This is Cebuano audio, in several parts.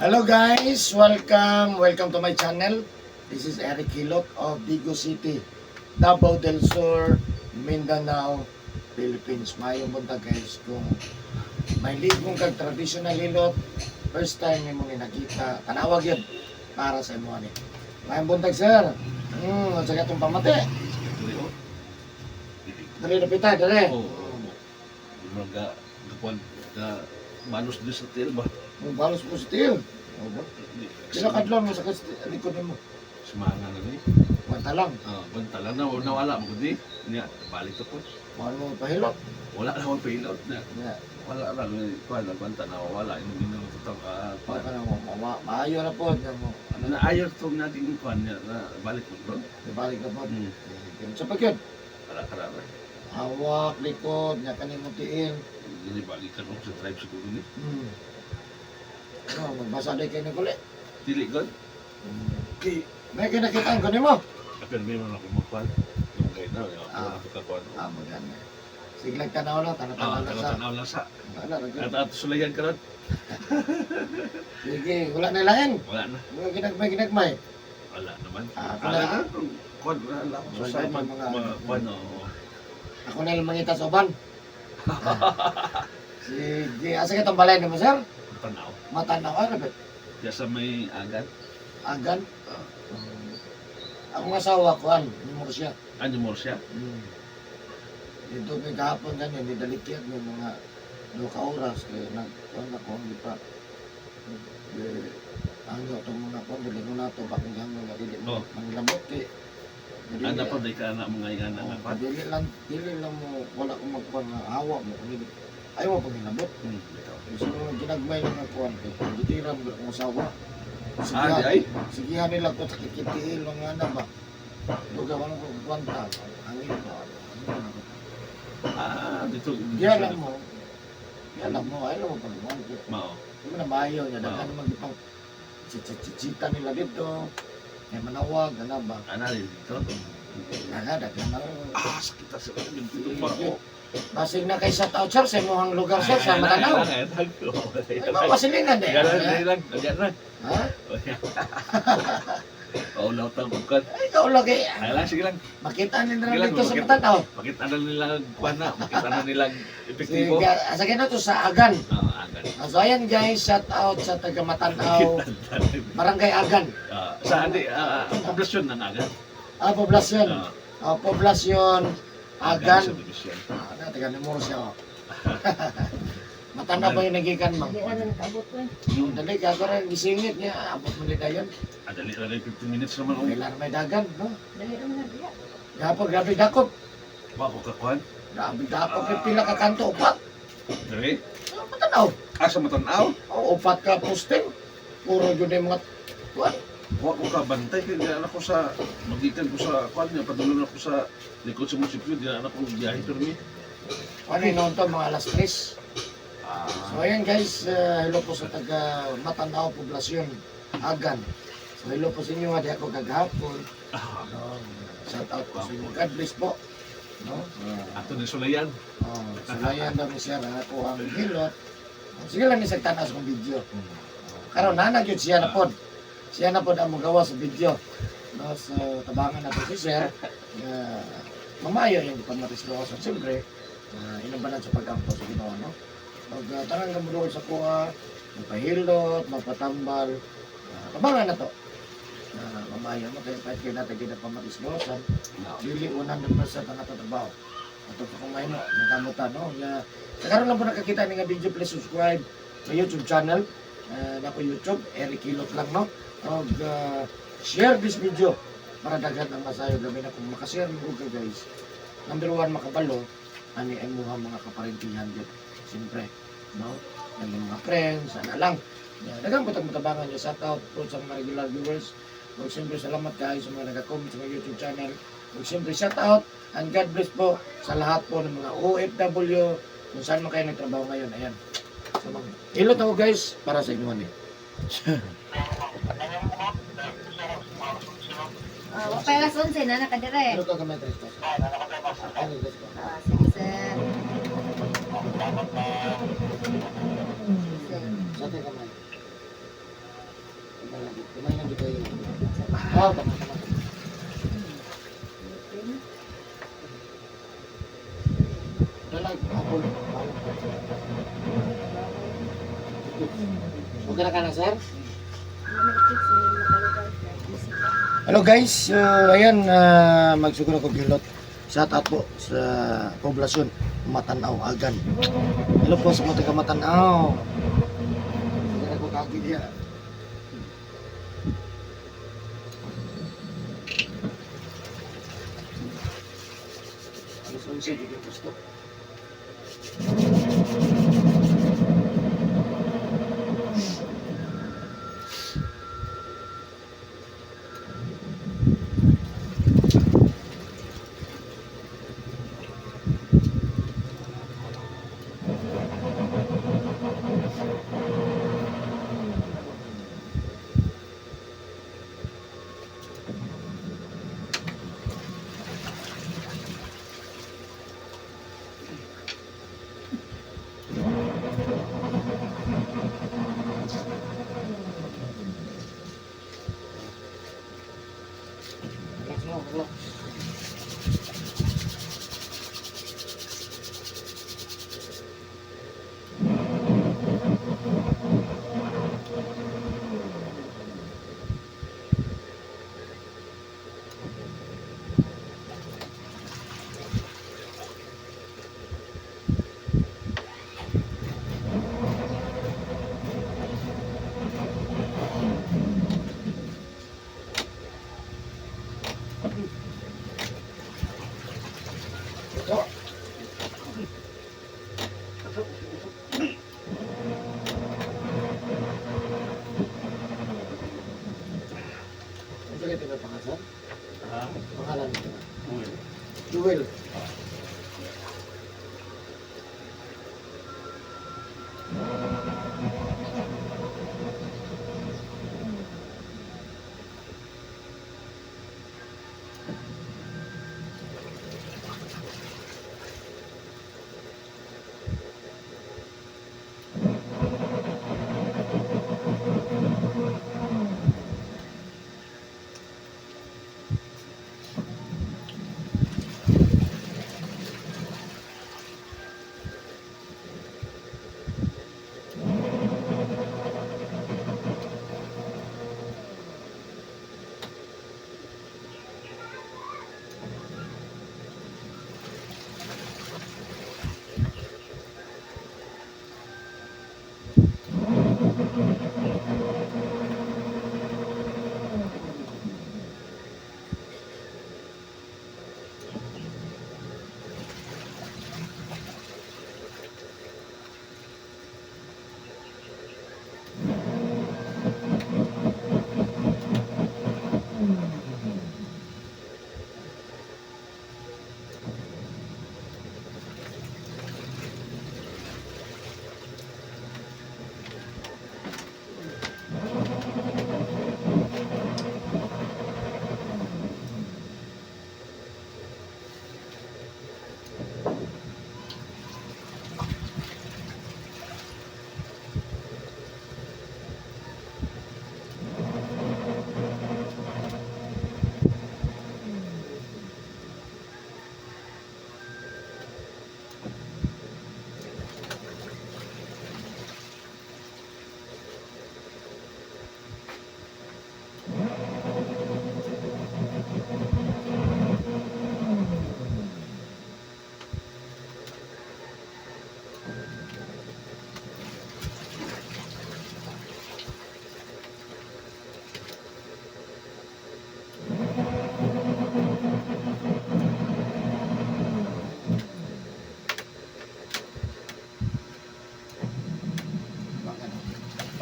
Hello guys, welcome, welcome to my channel. This is Eric Hilot of Digos City, Davao del Sur, Mindanao, Philippines. Maayong buntag, guys, kung may ligong kag traditional hilot, first time nimo ni nakita, tanawa gyud para sa imo ani. Maayong buntag, sir. Sa katong pamati. Dili oh. Dali na pita, dali. Oo. Mga gakuan ga balos di sa tiil ba? Mo balos mo sa tiil. O ba? Sila kadlawon mo sa likod nimo. Sumanga na ni. Kwenta lang. Ah, banta lang na nawala mo gud ni. Nya balik to ko. Mahal mo pahilot. Wala na akong payload na. Yeah. Wala ra ni kuan na banta na wala ino ino tutang Baka na mo, maayo na po. Yan mo. Ano na ayo to natin kuan niya na balik mo bro. Ibalik na po. Sa pagkit, Para kara. Hawak, likod, nya kanimo tiil. Dili balik ka sa drive siguro ni. No, magbasa day kay ni kuli. Dili god. Kay May kinakitaan ko nimo. Pero may man ako magkuan. Yung kay na ako na ka kuan. Ah, maganda. Siglag tanaw lang, tanaw Ah, lang sa. tanaw lang sa. Wala, ra gyud. At sulayan karon. Sige, wala na lain. Wala na. Mga ginagmay, ginagmay. Wala naman. Ah, ako Wala na. na. Kuan wala lang. Wala Sa pa mag mga- kuan oo. Ako na lang mangita sa uban. Sige, asa ka balay nimo, sir? Tanaw. Matanaw ka, rabit. Diya sa may agan. Agan. Akong asawa, kuan, ni Murcia. Ano mo siya? Dito may kahapon ganyan, di dalikyan may mga 2 ka oras kaya nag kuan ako hindi pa di angyo itong mga kuan dili ko nato bakit hangyo nga dili mo Oh. manglabot kay dili Ana pa day ka na mga ingana oh, nga kuan. dili lang mo wala ko magkuan nga hawa mo kung dili ayaw mo pangilabot. Bitaw. Kasi mo ginagmay lang ang kuan kay gitiran mo akong asawa. Ah, di ay. Sigihan nila ko sa kikitiil nga na ba duga wala ko kwanta angin ko ano ko. Ah, dito. Diyan lang mo. Diyan lang mo. Ayaw mo pag Mao. Hindi mo na maayaw niya. Daghan naman di pang chichita nila dito. May manawag, ano ba? Ana dito. Daghan, daghan na. Ah, sakit sa dito pa. Sige. Basig na kay shout out, sir, sa imong lugar, sir, sa Matanao. Ay, Ay, mapasilingan eh. Yan lang, lang. Yan lang. Ha? Oh, lautang bukan. Ay, ikaw lagi. Ay lang, sige lang. Makita nila Sige lang, dito sa makita. Matanao. Makita na nila kuan na, makita na nila epektibo. Sige, sige na to sa Agan. Ah, agan. So ayan guys, shout out sa taga Matanao, Barangay Agan. Ah, sa andi poblasyon ng agan. Ah, poblasyon. Ah, Ah, poblasyon Agan. Sa division. Ah, na, taga Nemuro siya. Oh. Matanda ba yung nagikan, ma'am? Hindi na nakabot ko eh. Dali, kaso rin, gisingit niya. Abot mo ni Dayan. Ah, dali lang 15 minutes naman oh. Kailan may dagan, no? Dali lang na biya. Gapon, grabe dakop. Wa ko kakuan. Grabe dakop. Yung pila ka kanto, upat. Dali. Ah, matanaw. Ah, sa Matanaw. Oh, upat ka posting. Puro yun yung mga tuwan. Wa ko ka bantay kay diyan ako sa magikan ko sa kuan niya padulong ako sa likod sa munisipyo diyan ako biyahe permi. Ano yun noon to, mga alas 3. Ah, So ayan guys, hello po sa taga Matanao Poblasyon, Agan. So hello po sa inyo nga di ako kagahapon. Ah, No, shout out po sa inyo. God bless po. No? Ato ni sulayan. Oh, sulayan daw ni sir ang ako ang hilot. Oh, sige lang ni sa tanas kong video. Karon nana gyud siya na pod. Siya na pod ang mogawa sa video. No, so tabangan nato si sir. Mamayo yung pamatis ko. So siyempre, inubanan sa pag-ampo sa Ginoo, no. Pag tanang kamuduol sa kuha, magpahilot, magpatambal, tabangan na to. Mamayo mo kay kahit kayo natin ginapamatislosan, dili 100% ang ato trabaho. Ato pa kung mahimo, nagkamutan, no? Nga, sa karon lang po nakakita ni nga video, please subscribe sa YouTube channel. Na ko YouTube, Eric Hilot lang, no? Og share this video para daghan ang masayo gabi na kung makashare mo ka guys. Number one, makabalo ani ay muha mga kaparintihan gyud. Siyempre, no? Ang mga friends, ana lang. Yeah, daghang po tag matabangan niyo. Shout out po sa mga regular viewers. Ug siyempre salamat kayo sa mga nag-comment sa mga YouTube channel. Ug siyempre shout out and God bless po sa lahat po ng mga OFW kung saan man kayo nagtrabaho ngayon. Ayan. So, mga hilot ako guys para sa inyo ni. Ah, wa pa alas 11 na nakadire. Hilot ako gamay tres ko. Ano tres ko? Ah, sige sir. Sige, sir. Sa ating kamay. Ah, tama, tama. Dalag, apple. Okay na ka na, sir? Hello guys, so ayan, magsugod ako gilot. Shout out po sa poblasyon Matanaw, Agan. Hello po sa mga taga Matanaw. Sige na ko kagi diya. Alas 11, di gusto. Relax mo, relax. Ito. Ano kayo pinapakasan? Ha? Pangalan mo. Uy. Jewel.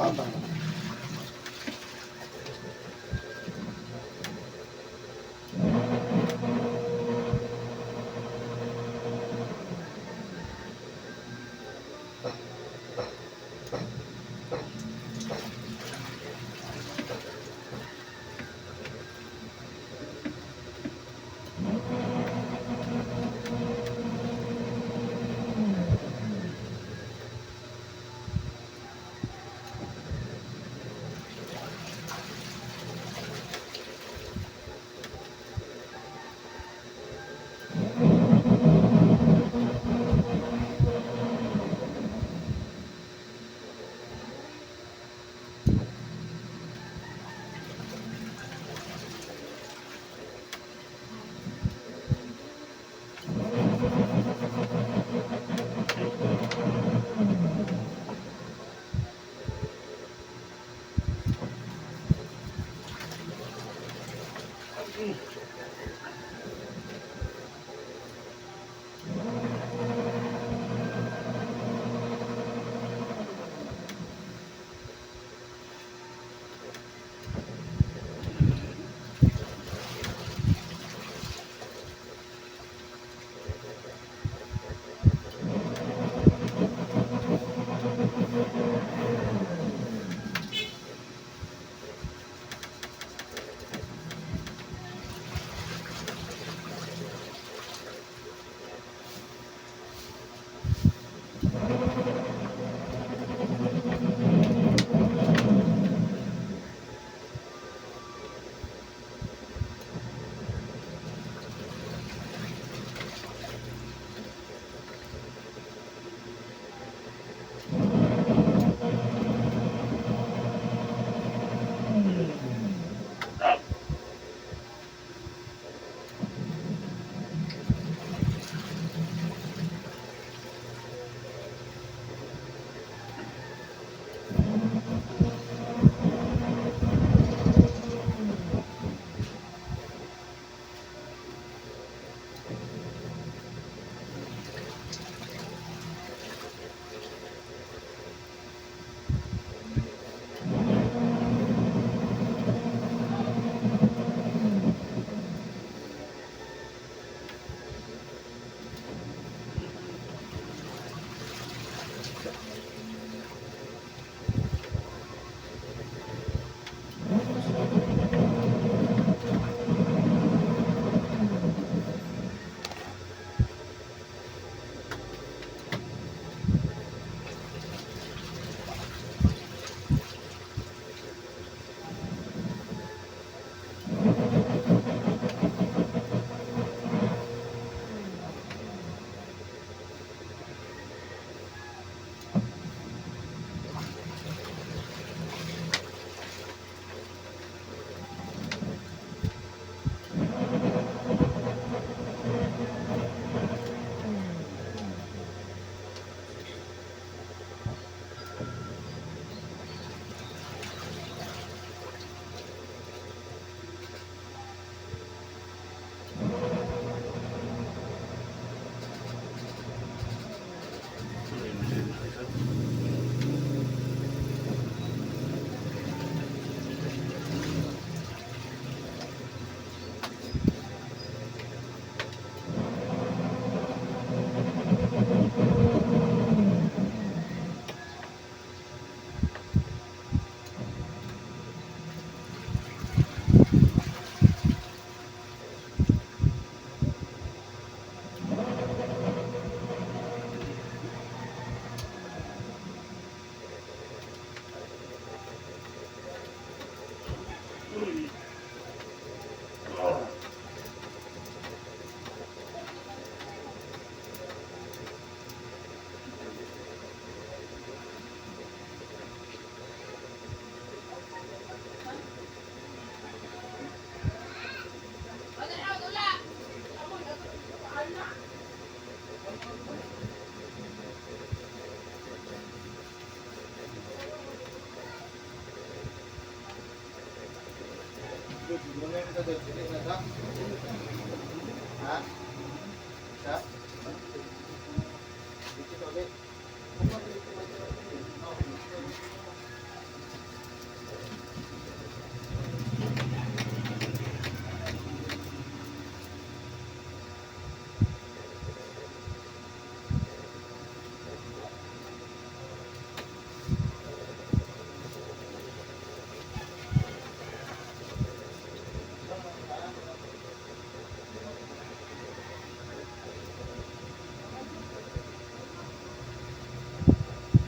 Baba.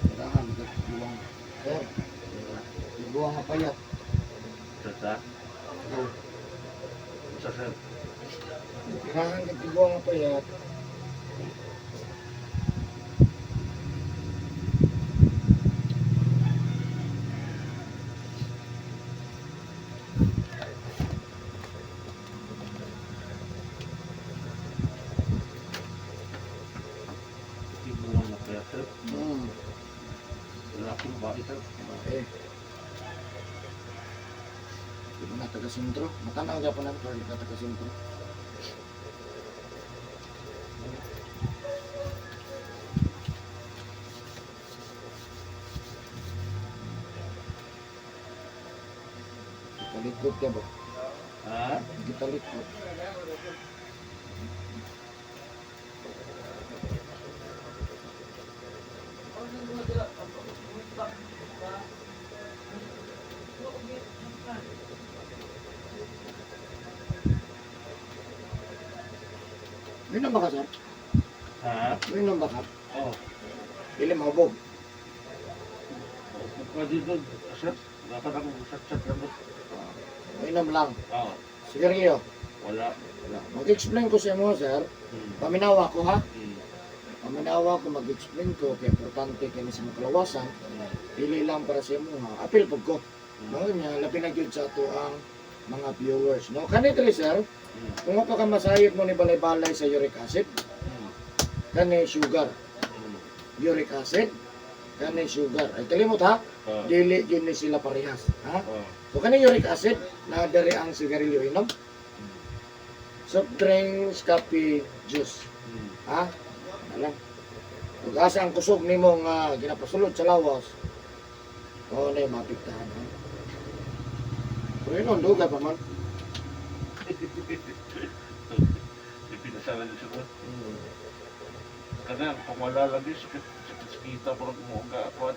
Tirahan, tiguang. Sir, tiguang nga payat. Sa? Oh, Sa sir. tirahan ka tiguang nga payat. Tiguang na kaya sir. Wala akong bahay sir. Bae. Di ba na taga-sentro? Matanaw gyapon ako pero di ka taga-sentro. Gitalikot ka ba? Ha? Gitalikot. May namba ka, sir? Ha? May namba ka? Oh. Dili mahubog. Nga dito, sir. Dapat ako chat-chat lang. Inom lang. Ah, Sigarilyo. wala. Wala. Mag-explain ko sa mo, sir. Paminawa ko, ha? Paminawa ko, mag-explain ko. Kaya importante kini sa mga kalawasan. Dili lang para sa imo, ha? Apil pag ko. No, nya, labi na gyud sa ato ang mga viewers. No, kani diri, sir, kung pa ka masayod mo ni balay-balay sa uric acid, kani sugar. Uric acid, kani sugar. Ay kalimot ha, Ah, dili gyud ni sila parehas, ha? ah. So kani uric acid, na diri ang sigarilyo inom. Soft drinks, coffee, juice. Ha? Alam. Ug asa ang kusog nimo nga ginapasulod sa lawas, o na yung mapiktahan. Ha? Pero yun, ang dugay pa man. Ipinasala niyo siya. Kana, kung wala lang din, sakit, sakit sakita, parang umuuga ako.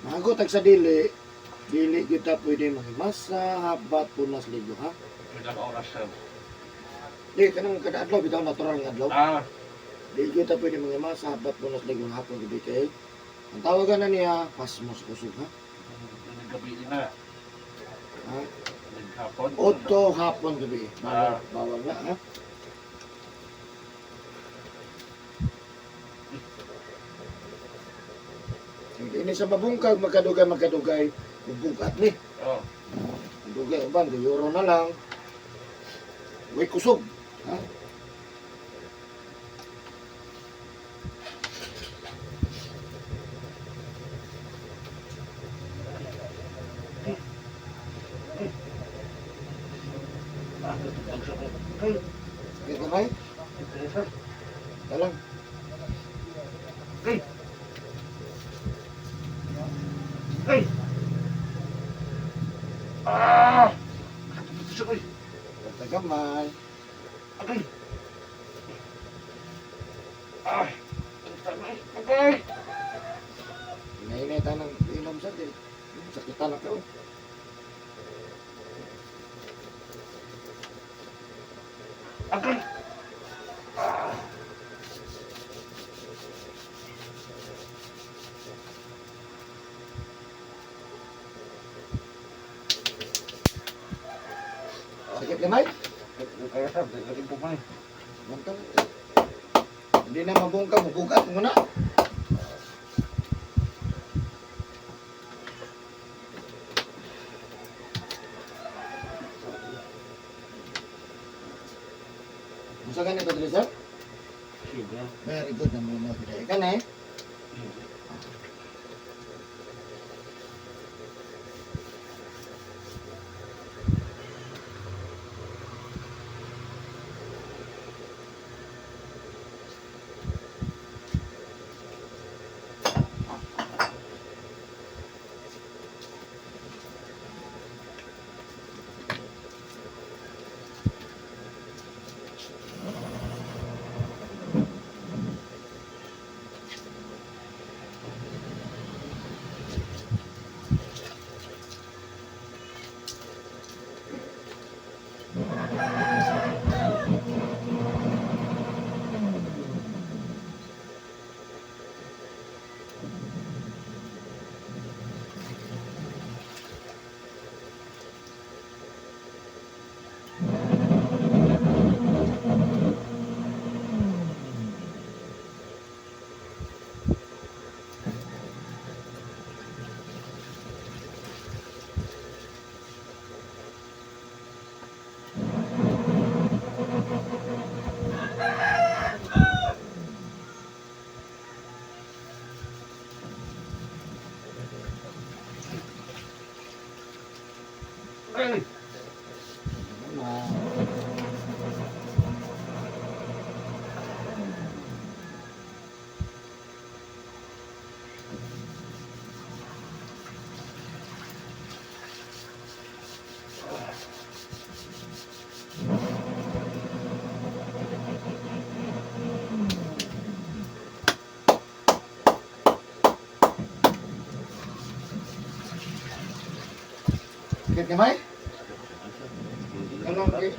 Mago tag sa dili, dili kita pwede mahimasa, habat, punas, ligo, ha? Ilang oras, sir. Di, kanang kada adlaw, bitaw natural nga adlaw. Ah, Di kita pwede mahimasa, habat, punas, ligo, hapon, gabi kay. Ang tawagan na niya, pasmos kusog, ha? gabi na. Ha? Naghapon. Otto, hapon, gabi. Bawal, bawal na, ha? Ini sa mabungkag, magkadugay, magkadugay, bubugat ni. Oh. Dugay uban, euro na lang. Way kusog. Ha? Ah, natutog siya ko. Okay. Sakit kamay? Okay, sir. Talang. Okay. Okay. Ah! Natutog siya ko eh. Basta gamay. Okay. Ah! Tama eh. Okay. Hinahinay tayo ng inom sa din. Sakitan na kayo. Okay. Sakit gamay? Kaya sir, laging pumay. Bantang. Hindi na mabungka, bubugat mo na. Musa ganito dili sir? Sugar. Very good na mo mo ka na eh. Ay! Ano? Sakit gamay? Kanang kay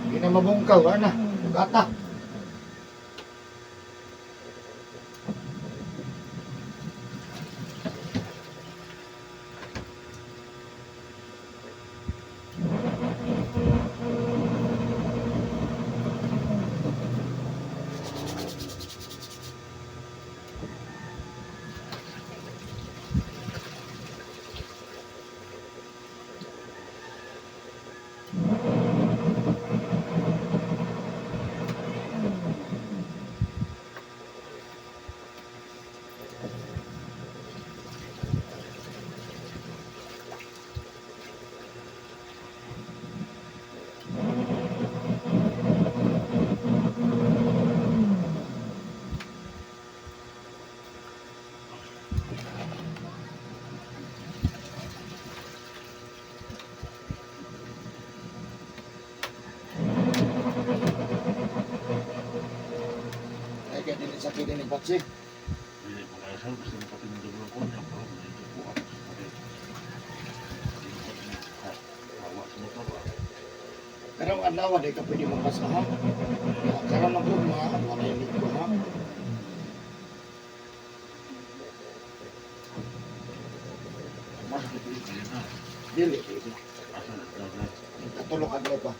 Hindi na mabungkaw, wala na. Bugata. kay dili sa pwede ni Patsy. Dili ko kaya sir, basta mapatindog lang ko niya, pero dito po ako sa pwede. Dili ko hawa sa motor ah. Karong adlaw di ka pwede mapasa ha. Karon na pud mga adlaw na linggo ha. Mas ko pwede na. Dili pwede. Asa na na. Katulog adlaw pa.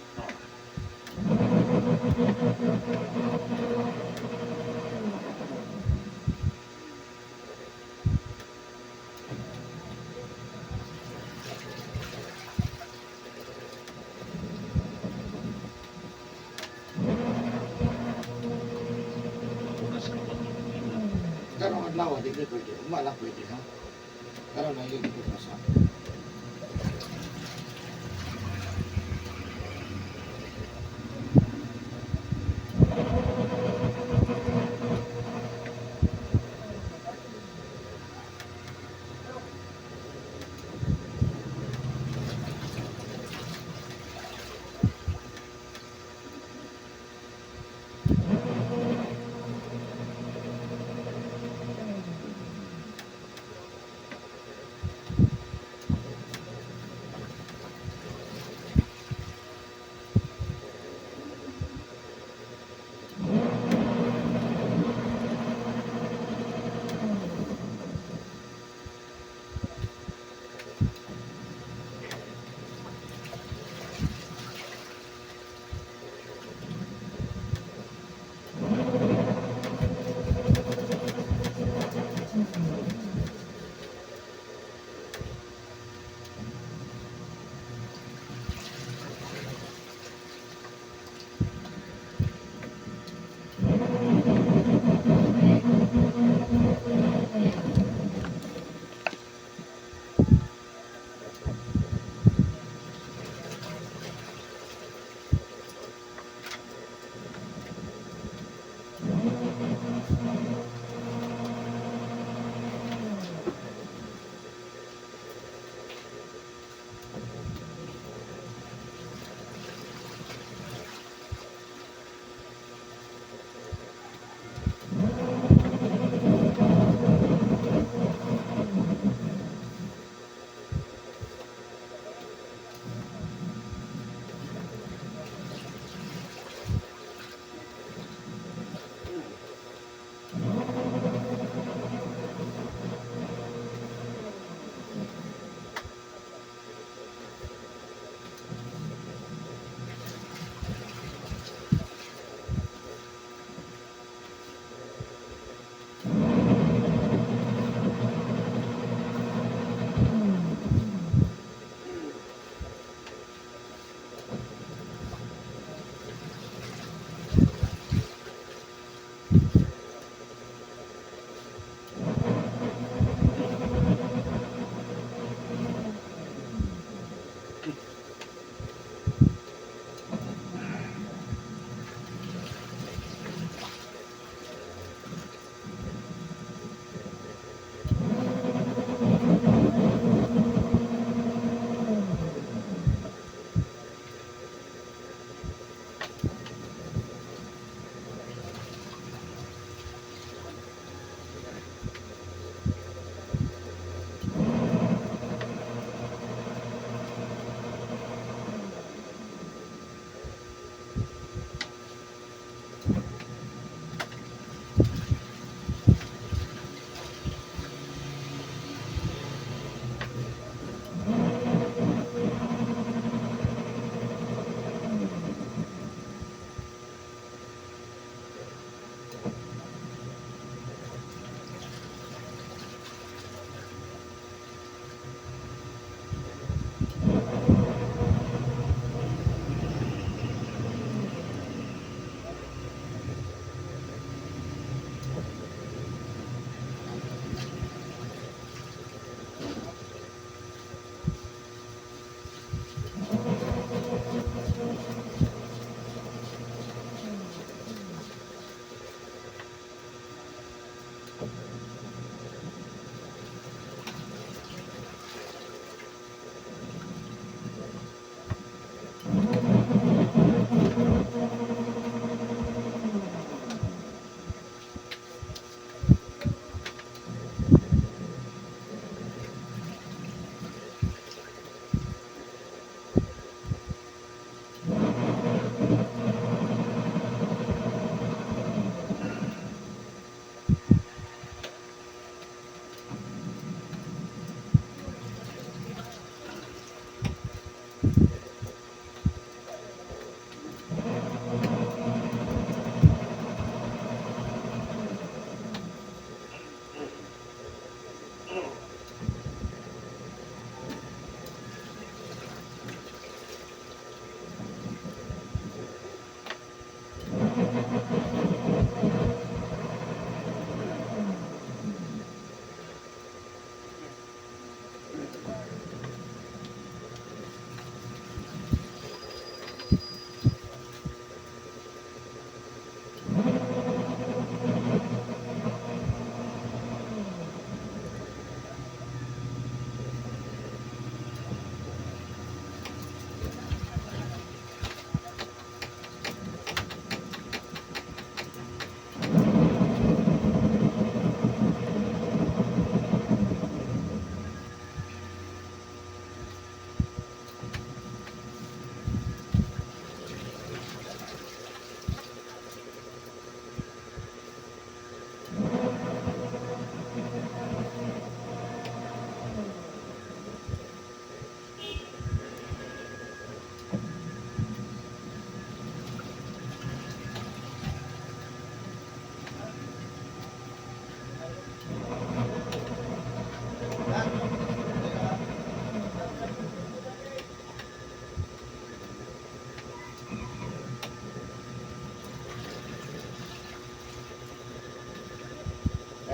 Una sa kapatid. Karong adlaw di ka pwede. Uma lang pwede ha. Karon na yun ko pasa.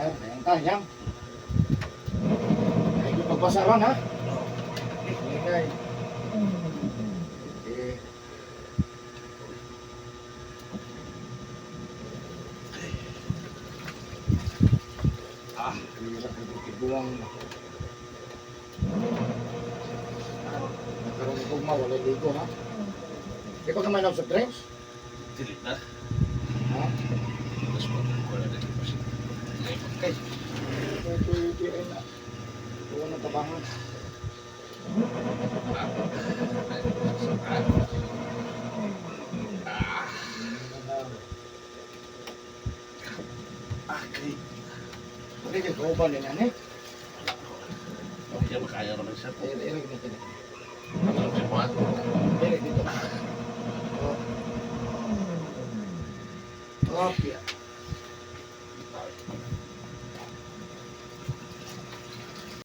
Ayan, ayan ta, yan. Ay, yung pagbasa ron, ha? Ingay. Okay. Ah, Hirap na tiguang. Nakaroon ko ma, wala ligo, ha? Di ko kamay sa drinks? Dili na. Ha? Mas magkukuha na dito kasi. Kay. Ito, ito, ay na. Ito na tabangan. Ah, kay. Pwede kayo kauban din yan, eh. Okay, makaya naman siya. Ay, ay, ay, ay, Ano siya mo? ay, dito. Oh. Okay.